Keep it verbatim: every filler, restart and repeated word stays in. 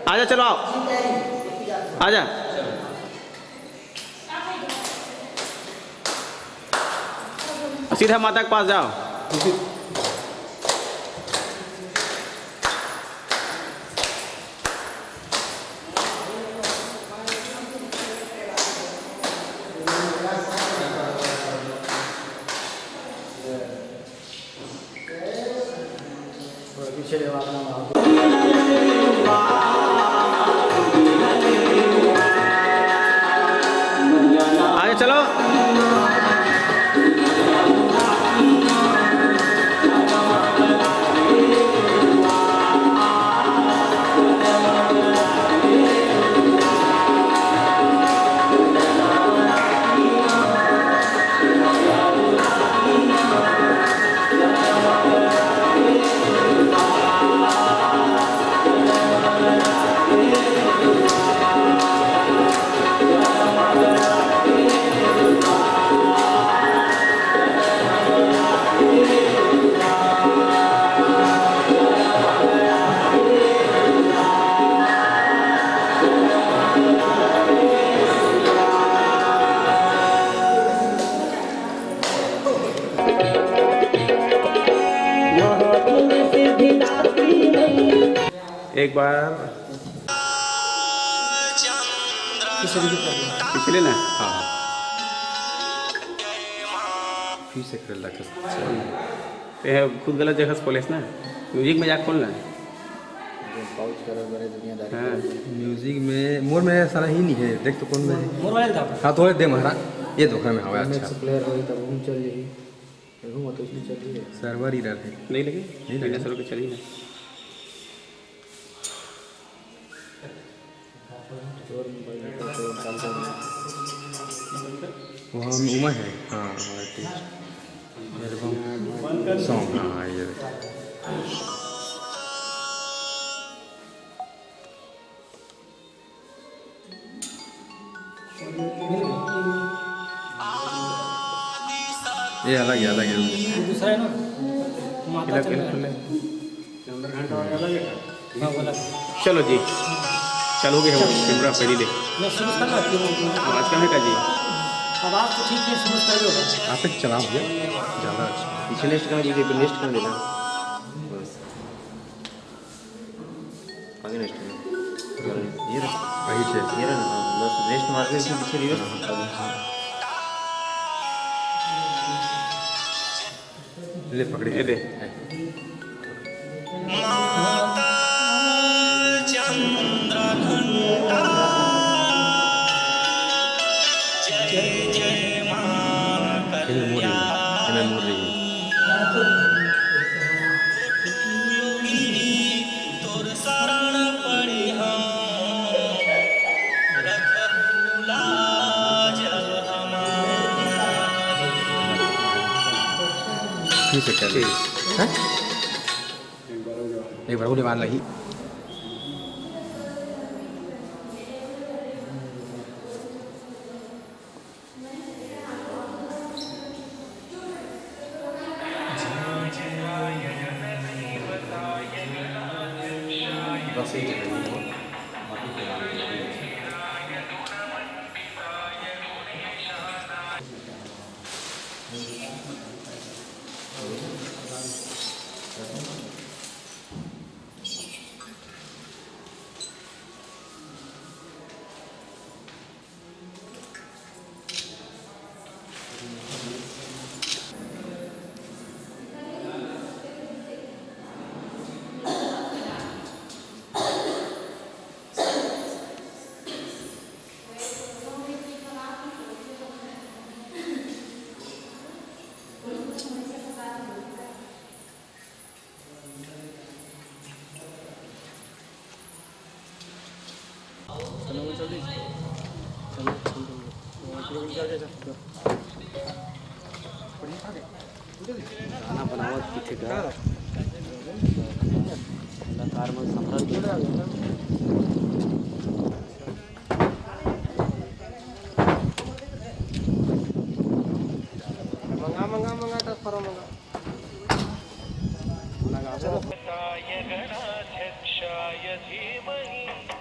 आजा, चलो आओ, आजा, सीधा माता के पास जाओ। आगे चलो। एक बार पिछले ना, हाँ, हाँ। फिर से कर ला, कसम से। ते खुद गलत जगह से खोलेस ना, म्यूजिक में जाके खोल ना। जो पाउच करत बड़े दुनियादारी हाँ। करत। म्यूजिक में मोर में साला ही नहीं है, देख तो कौन में है। मोर वाले था। हाँ, थोड़े दे महाराज, ये दो घर में हवा। अच्छा। प्लेयर होई तब हम चल जाई। एहू में तो इसने चल ही रहे। सर्वर एरर है। नहीं लगे? नहीं लगे। बिना सर्वर के चल ही ना। वो हम उमा है। हाँ, हाँ, ठीक। एल्बम सॉन्ग, हाँ, हाँ, ये देखो। ये अलग है, अलग है। ये दूसरा है ना, माता इधर, चंद्र इधर घंटा। ले। हाँ, बोला। चलो जी, चालू हो गया कैमरा पहली ले। मैं शुरू करना क्यों? आवाज कम है का जी? आवाज तो ठीक है, शुरू कर लो। आप एक चलाओ भैया, ज़्यादा अच्छा। पीछे नेक्स्ट करना जी, नेक्स्ट कर देना। बस। आगे नेक्स्ट में। ये रहा। वही से। ये रहा ना, हाँ, बस रेस्ट मार के इसमें पीछे रिवर्स। हाँ, हाँ। ले पकड़ी। ये दे। इन्हें मोड़ रही है, इन्हें मोड़ रही है। फिर से कर ले। ठीक। हैं? एक बार और जवाब। एक बार और जवाब लगी। गाना बनावत किथे का कलाकार मन संभल के। मंगा, मंगा, मंगा, ट्रांसफर मंगा। हे बहिनी,